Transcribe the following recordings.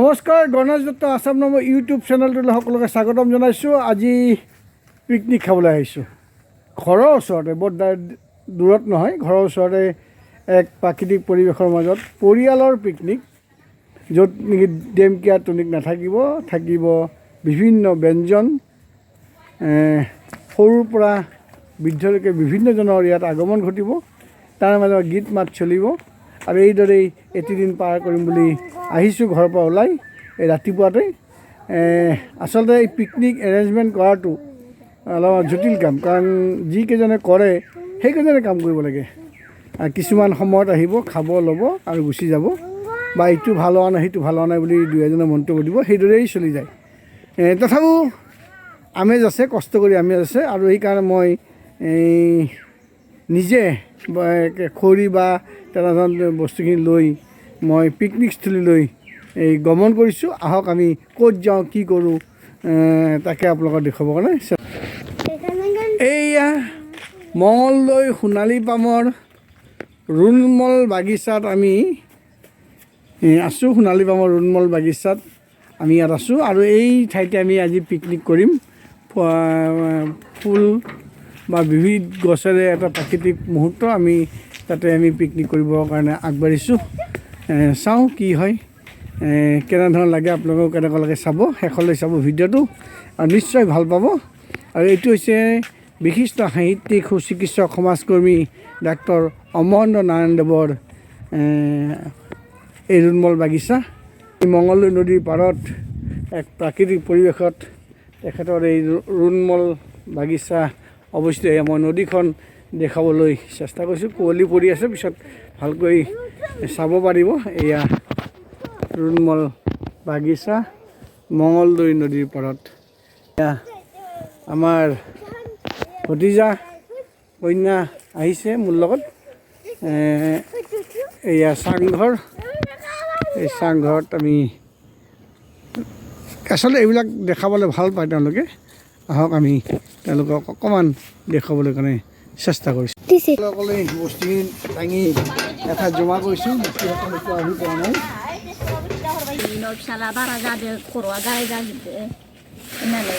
নমস্কাৰ, গণেশ দত্ত আছাম নামৰ ইউটিউব চেনেলটোলৈ সকলোকে স্বাগতম জনাইছোঁ। আজি পিকনিক খাবলৈ আহিছোঁ ঘৰৰ ওচৰতে, বৰ দূৰত নহয়, ঘৰৰ ওচৰতে এক প্ৰাকৃতিক পৰিৱেশৰ মাজত পৰিয়ালৰ পিকনিক, য'ত নেকি ডেমকিয়া টনিক নাথাকিব, থাকিব বিভিন্ন ব্যঞ্জন। সৰুৰ পৰা বৃদ্ধলৈকে বিভিন্নজনৰ ইয়াত আগমন ঘটিব, তাৰ মাজত গীত মাত চলিব আৰু এইদৰেই এটি দিন পাৰ কৰিম বুলি আহিছোঁ ঘৰৰ পৰা ওলাই এই ৰাতিপুৱাতে। আচলতে এই পিকনিক এৰেঞ্জমেণ্ট কৰাটো অলপ জটিল কাম, কাৰণ যিকেইজনে কৰে সেইকেইজনে কাম কৰিব লাগে। আৰু কিছুমান সময়ত আহিব, খাব ল'ব আৰু গুচি যাব, বা ইটো ভাল হোৱা নাই, সেইটো ভাল হোৱা নাই বুলি দুই এজনে মন্তব্য দিব, সেইদৰেই চলি যায়। তথাপিও আমেজ আছে, কষ্ট কৰি আমেজ আছে। আৰু সেইকাৰণে মই এই নিজে খৰি বা তেনেধৰণৰ বস্তুখিনি লৈ মই পিকনিকস্থলীলৈ এই গমন কৰিছোঁ। আহক আমি ক'ত যাওঁ, কি কৰোঁ, তাকে আপোনালোকক দেখুৱাবৰ কাৰণে। এইয়া মঙলদৈ সোণালী পামৰ ৰুণমল বাগিচাত আমি আছোঁ। সোণালী পামৰ ৰুণমল বাগিচাত আমি ইয়াত আছোঁ আৰু এই ঠাইতে আমি আজি পিকনিক কৰিম। ফুল বা বিবিধ গছেৰে এটা প্ৰাকৃতিক মুহূৰ্ত, আমি তাতে আমি পিকনিক কৰিবৰ কাৰণে আগবাঢ়িছোঁ। চাওঁ কি হয়, কেনেধৰণৰ লাগে, আপোনালোকেও কেনেকুৱা লাগে চাব, শেষলৈ চাব ভিডিঅ'টো আৰু নিশ্চয় ভাল পাব। আৰু এইটো হৈছে বিশিষ্ট সাহিত্যিক, সুচিকিৎসক, সমাজকৰ্মী ডাক্তৰ অমৰেন্দ্ৰ নাৰায়ণ দেৱৰ এই ৰুণমল বাগিচা। মঙলদৈ নদীৰ পাৰত এক প্ৰাকৃতিক পৰিৱেশত তেখেতৰ এই ৰুণমল বাগিচা অৱস্থিত। এয়া মই নদীখন দেখাবলৈ চেষ্টা কৰিছোঁ। কুঁৱলী পৰি আছে, পিছত ভালকৈ চাব পাৰিব। এয়া ৰুণমল বাগিচা মঙলদৈ নদীৰ পাৰত। এয়া আমাৰ ভতিজা কন্যা আহিছে মোৰ লগত। এয়া চাংঘৰ, এই চাংঘৰত আমি আচলতে এইবিলাক দেখাবলৈ ভাল পায় তেওঁলোকে। আহক আমি তেওঁলোকক অকণমান দেখুৱাবলৈ কাৰণে চেষ্টা কৰিছোঁ। সকলোৱে বস্তুখিনি দাঙি এঠাইত জমা কৰিছোঁ, বাকীসকল এতিয়া আহি পোৱা নাই। उनाव फिसाला बारा जादों, खर'आ गाहाय जाजोबदो होननानै।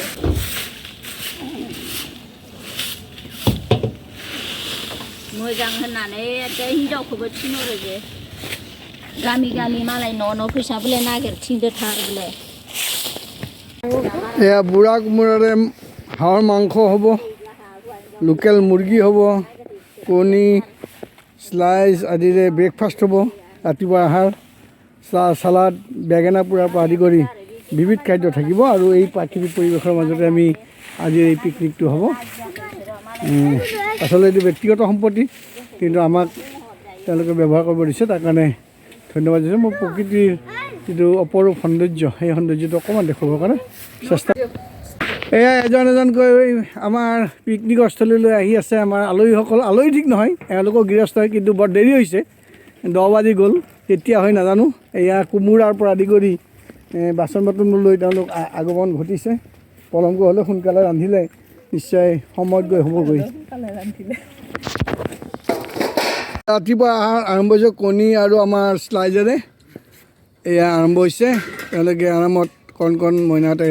मोजां होननानै एखे हिनजावखौबो थिनहरो जे गामि गामि मालाय न' न' फैसा बोले नागिरथिंदोथार बोले। এয়া বুঢ়া কোমোৰাৰে হাঁহৰ মাংস হ'ব, লোকেল মুৰ্গী হ'ব, কণী শ্লাইচ আদিৰে ব্ৰেকফাষ্ট হ'ব, ৰাতিপুৱা আহাৰ, চাহ, চালাড, বেঙেনা পোৰাৰ পৰা আদি কৰি বিবিধ খাদ্য থাকিব। আৰু এই প্ৰাকৃতিক পৰিৱেশৰ মাজতে আমি আজিৰ এই পিকনিকটো হ'ব। আচলতে এইটো ব্যক্তিগত সম্পত্তি, কিন্তু আমাক তেওঁলোকে ব্যৱহাৰ কৰিব দিছে, তাৰ কাৰণে ধন্যবাদ দিছোঁ। মই প্ৰকৃতিৰ যিটো অপৰূপ সৌন্দৰ্য, সেই সৌন্দৰ্যটো অকণমান দেখুৱাবৰ কাৰণে চেষ্টা। এয়া এজন এজনকৈ আমাৰ পিকনিকৰ স্থলীলৈ আহি আছে আমাৰ আলহীসকল। আলহী ঠিক নহয়, এওঁলোকৰ গৃহস্থ হয়, কিন্তু বৰ দেৰি হৈছে, 10 বাজি গ'ল, কেতিয়া হয় নাজানো। এয়া কোমোৰাৰ পৰা আদি কৰি বাচন বৰ্তনবোৰ লৈ তেওঁলোক আগমন ঘটিছে। পলমকৈ হ'লেও সোনকালে ৰান্ধিলে নিশ্চয় সময়ত গৈ হ'বগৈ। ৰাতিপুৱা আহাৰ আৰম্ভ হৈছে কণী আৰু আমাৰ শ্লাইজেৰে। এয়া আৰম্ভ হৈছে, তেওঁলোকে আৰামত কণ কণ মইনাহঁতে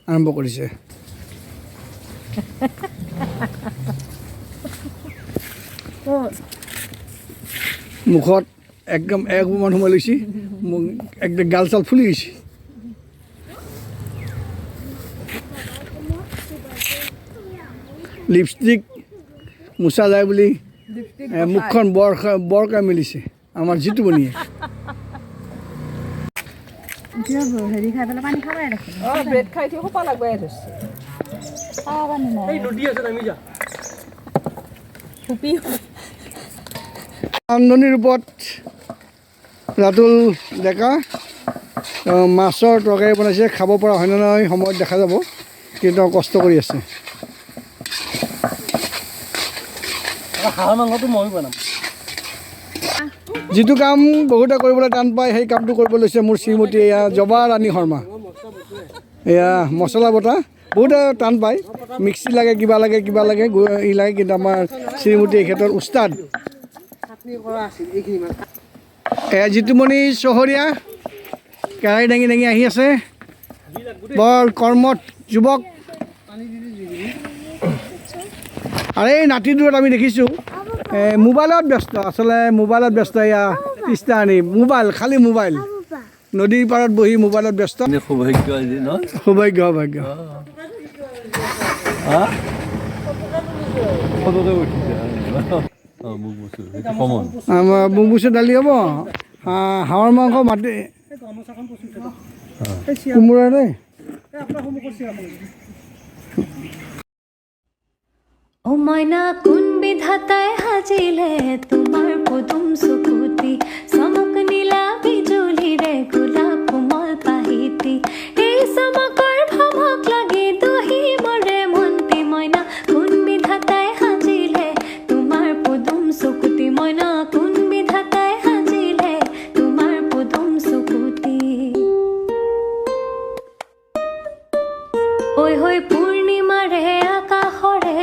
আৰম্ভ কৰিছে। মুখত একদম এক মান সোমাই লৈছে, মোক একদম গাল চাল ফুলি গৈছে। লিপষ্টিক মোচা যায় বুলি মুখখন বৰকৈ মেলিছে আমাৰ জিতুমণিয়ে। হেৰি খাই পেলাই পানী খাবাই দেখোন। ব্ৰেড খাই উঠি সোপা লাগবাই ধৰছে। পানী নাই। হুপি ৰান্ধনীৰ ৰূপত ৰাতুল ডেকা মাছৰ তৰকাৰী বনাইছে, খাব পৰা হয়নে নহয় সময়ত দেখা যাব, কিন্তু তেওঁ কষ্ট কৰি আছে। হাঁহৰ মাংসটো ময়ো বনাম। যিটো কাম বহুতে কৰিবলৈ টান পায়, সেই কামটো কৰিব লৈছে মোৰ শ্ৰীমতী এয়া জবা ৰাণী শৰ্মা। এয়া মছলা বটা বহুতে টান পায়, মিক্সি লাগে, কিবা লাগে, কিবা লাগে, ই লাগে, কিন্তু আমাৰ শ্ৰীমতী এই ক্ষেত্ৰত উস্তাদ। এয়া জিতুমণি চহৰীয়া। কেৰাহী দাঙি দাঙি আহি আছে। বৰ কৰ্মত যুৱক। আৰু এই নাতিটোত আমি দেখিছোঁ মোবাইলত ব্যস্ত, আচলতে মোবাইলত ব্যস্ত। এয়া তৃষ্ণাৰাণী, মোবাইল, খালী মোবাইল। নদীৰ পাৰত বহি মোবাইলত ব্যস্ত। সৌভাগ্য আজি ন? সৌভাগ্য, সৌভাগ্য। ফটোতে উঠিছে। অঁ, মুগ মচুৰ সেইটো কমন। আমাৰ মুগ মচুৰ দালি হ'ব, হাঁহৰ মাংস, মাটি কোমোৰাৰে। অ মইনা, কোন বিধাতাই সাজিলে তোমাৰ পদুম চকুটি? চমক নীলা বিজুলীৰে গোলাপ কোমল পাহিটি। এই চমকৰ ভমক লাগি দহি মৰে মন্তি। মইনা, কোন বিধাতাই সাজিলে তোমাৰ পদুম চকুটি? মইনা, কোন বিধাতাই সাজিলে তোমাৰ পদুম চকুটি? ঐ হৈ পূৰ্ণিমাৰে আকাশৰে